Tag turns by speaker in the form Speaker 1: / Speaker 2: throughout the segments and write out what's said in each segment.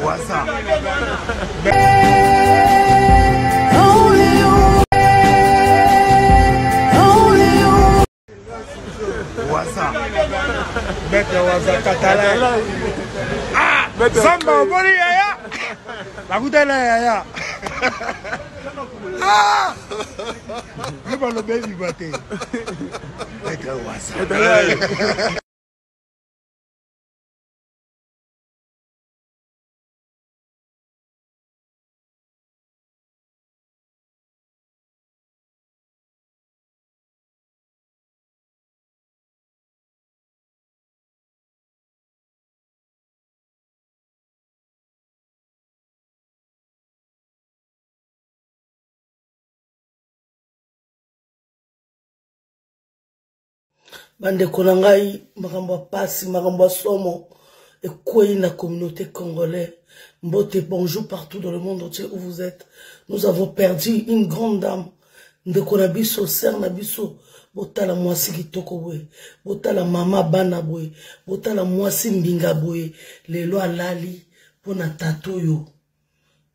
Speaker 1: Waza. Waza. Maître Waza Catalan. Ah! Zamba omoni yaya. Nakutana yaya. Ah! Yo baloba ebima te. Maître Waza.
Speaker 2: Bandeko na ngai, makambo ya pasi, makambo ya somo ekwei na communauté congolais. Mbote, bonjour partout dans le monde entier où vous êtes. Nous avons perdu une grande dame. Ndeko na biso, sœur na biso, botala mwasi kitoko boye, botala mama bana boye, botala mwasi mbinga boye, lelo alali mpo na tata oyo.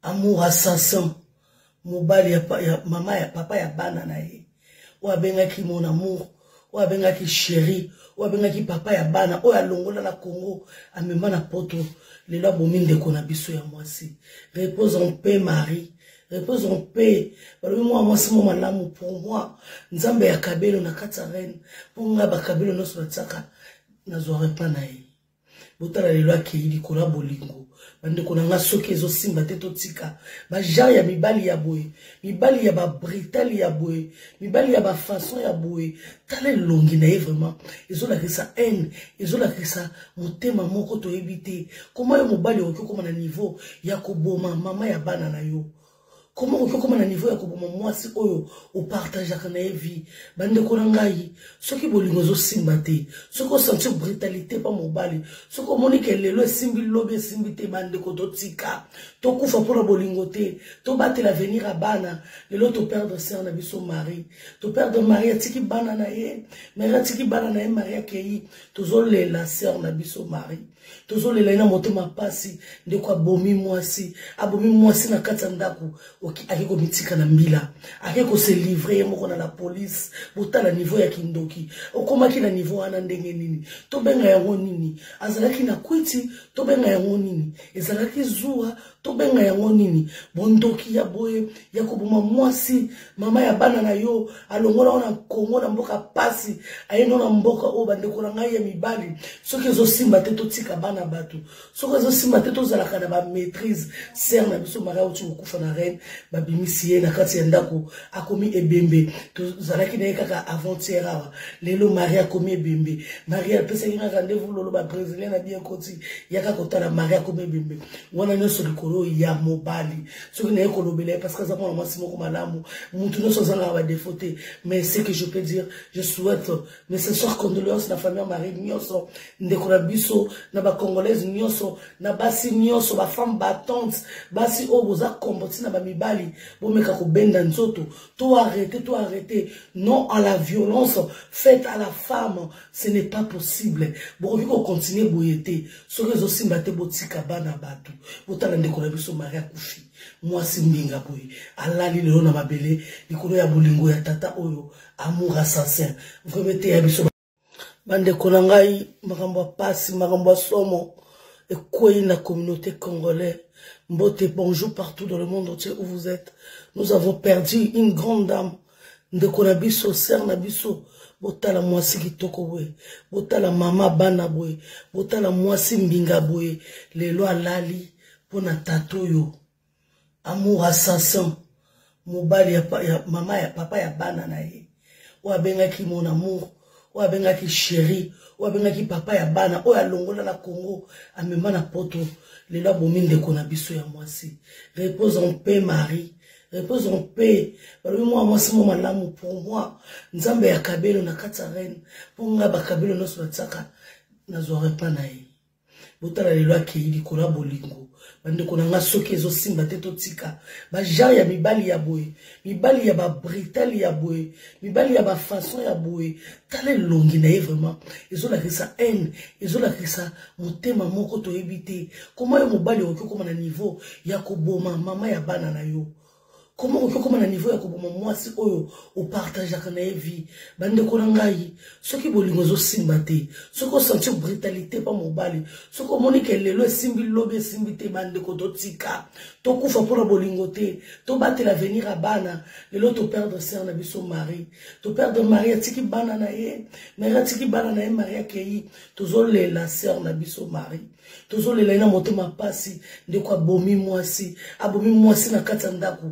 Speaker 2: Amour assassin, mobali ya, ya mama ya papa ya bana na ye, oyo abengaki mon amour, oyo abengaki chéri, oyo abengaki papa ya bana, oyo alongola na Congo amema na poto, lelo abomi ndeko na biso ya mwasi. Repose en paix Marie, repose en paix. Balobi mwa mwasi mo malamu pour moi, Nzambe ya kabelo na kati ya reine, mpo ngai bakabelo nyonso batiaka nazwa repas na ye. Botala lelo akei likolo ya bolingo. Bandeko na nga, soki ezosimba te totika bagenre ya mibali ya boye, mibali ya babritali ya boye, mibali ya bafaçon ya boye. Tala elongi na ye, vraiment ezolakisa haine, ezolakisa motema moko toyebi te. Koma yo mobali okoki okoma na niveau ya koboma mama ya bana na yo? Koma okoki okoma na niveau ya koboma mwasi oyo opartageaka na ye vie? Bandeko na ngai, soki bolingo ezosimba te, soki osentir brutalité pa mobali, soki omoni ke lelo esimbi, lobi esimbi te, bandeko totika, tokufa mpona bolingo te, tobatela avenir ya bana. Lelo toperdre sœur na biso Marie, toperdre Marie, atiki bana na ye, Marie atiki bana na ye, Marie akei. Tozolela sœur na biso Marie, tozolela ye na motema pasi. Ndeko abomi mwasi, abomi mwasi na kati ya ndako, ake komitika na mbila, ake kose livre ye moko na la police. Botala niveau ya kindoki, okomaki na niveau wana ndenge nini? Tobenga yango nini? Azalaki na kwiti? Tobenga yango nini? Ezalaki zuwa? Tobenga yango nini? Bondoki ya boye ya koboma mwasi, mama ya bana na yo, alongola ngo na Kongo na mboka pasi, ayendo na mboka oyo. Bandeko na ngai ya mibali, soki ezosimba te totika bana bato, soki ezosimba te tozalaka na bamaîtrise. Sœur na biso Maria auti kokufa na reine, babimisi ye na kati ya ndako, akomi ebembe. Tozalaki na ye kaka avant-hier awa, lelo Maria akomi ebembe. Maria apesaki nga rendez-vous lolo, babrésilien na bien koti yaka kotala Maria akomi ebembe. Wana nyonso likolo ya mobali. Soki naye kolobela ye parce que aza mwana mwasi moko malamu, mutu nyonso azangaka badefo te. Mais ce que je peux dire, je souhaite mes sincères condoléances na famille Marie nyonso, ndeko na biso, na bacongolaise nyonso, na basi nyonso, bafemme battante, basi oyo boza komboti na bamibali, bomeka kobenda nzoto. To arrêter, to arrêter, non à la violence faite à la femme, ce n'est pas possible. Bokoki kocontinue boye te. Soki ezosimba te botika bana bato. Botala ndeko na biso Marie akufi, mwasi mbinga boye, alali lelo na mabele likolo ya bolingo ya tata oyo, amour assassin. Vraiment te ya biso. Bandeko na ngai, makambo ya pasi, makambo ya somo ekwei na communauté congolais. Mbote, bonjour partout dans le monde entier où vous êtes. Nous avons perdu une grande dame. Ndeko na biso, sœur na biso, botala mwasi kitoko boye, botala mama bana boye, botala mwasi mbinga boye, lelo alali mpo na tata oyo, amour assassin, mobali ya, ya mama ya papa ya bana na ye, oyo abengaki mon amour, oyo abengaki chéri, oyo abengaki papa ya bana, oyo alongola na Congo amema na poto, lelo abomi ndeko na biso ya mwasi. Repose en paix Marie, repose en paix. Balobi mwa mwasi mo malamu pour moi, Nzambe ya kabelo na kati ya reine, mpo ngai bakabelo nyonso batiaka nazwa repas na ye. Botala lelo akei likolo ya bolingo. Bandeko na nga, soki ezosimba te, totika bagenre ya mibali ya boye, mibali ya babritali ya boye, mibali ya bafaçon ya boye. Tala elongi na ye, vraiment ezolakisa haine, ezolakisa motema moko toyebi te. Koma yo mobali okoki okoma na niveau ya koboma mama ya bana na yo? Koma okoki okoma na niveau ya koboma mwasi oyo opartageaka na ye vie? Bandeko na ngai, soki bolingo ezosimba te, soki osentir brutalité pa mobali, soki omoni ke lelo esimbi, lobi esimbi te, bandeko, totika. Tokufa mpona bolingo te, tobatela avenir ya bana. Lelo toperdre sœur na biso Marie, toperdre Marie. Atiki bana na ye, Marie atiki bana na ye. Marie akei, tozolela sœur na biso Marie, tozolela ye na motema pasi. Ndeko abomi mwasi, abomi mwasi na kati ya ndako,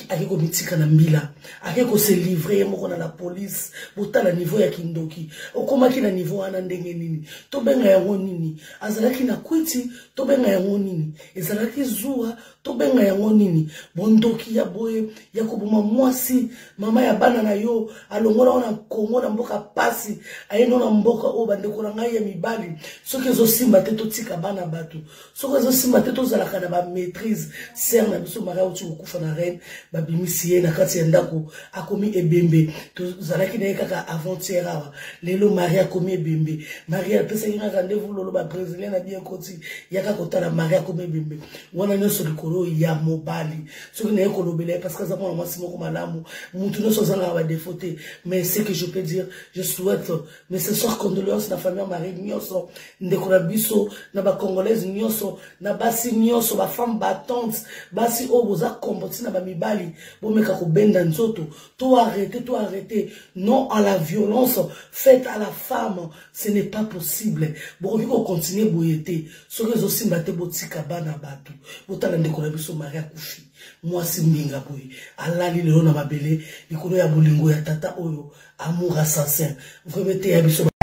Speaker 2: ake komitika na mbila, ake kose livrer ye moko na la police. Botala niveau ya kindoki. Okomaki na niveau wana ndenge nini? Tobenga yango nini? Azalaki na kwiti? Tobenga yango nini? Ezalaki zuwa? Tobenga yango nini? Bondoki ya boye ya koboma mwasi, mama ya bana na yo, alongola ngo na Kongo, na mboka pasi, ayendo na mboka oyo. Bandeko na ngai ya mibali, soki ezosimba te, totika bana bato. Soki ezosimba te, tozalaka na bamaîtrise. Sœur na biso Maria auti kokufa na Reine, babimisi ye na kati ya ndako, akomi ebembe. Tozalaki na ye kaka avant-hier awa, lelo Maria akomi ebembe. Maria apesaki nga rendez-vous lolo, babrésilien na bien koti yaka kotala Maria, akomi ebembe. Wana nyonso likolo ya mobali. Soki naye kolobela ye, parce que aza mwana mwasi moko malamu, mutu nyonso azangaka badéfaut te. Mais ce que je peux dire, je souhaite mais ce soir condoléance na famille Marie nyonso, ndeko na biso, na bacongolaise nyonso, na basi nyonso, bafemme battante, basi oyo boza kombo ntina bamibali, bomeka kobenda nzoto. To arrêter, to arrêter. Non à la violence faite à la femme, ce n'est pas possible. Bokoki kocontinue boye te. Soki ezosimba te, botika bana bato. Botala ndeko na biso Marie akufi, mwasi mbinga boye, alali lelo na mabele likolo ya bolingo ya tata oyo, amour assassin. Vraiment, eteya biso.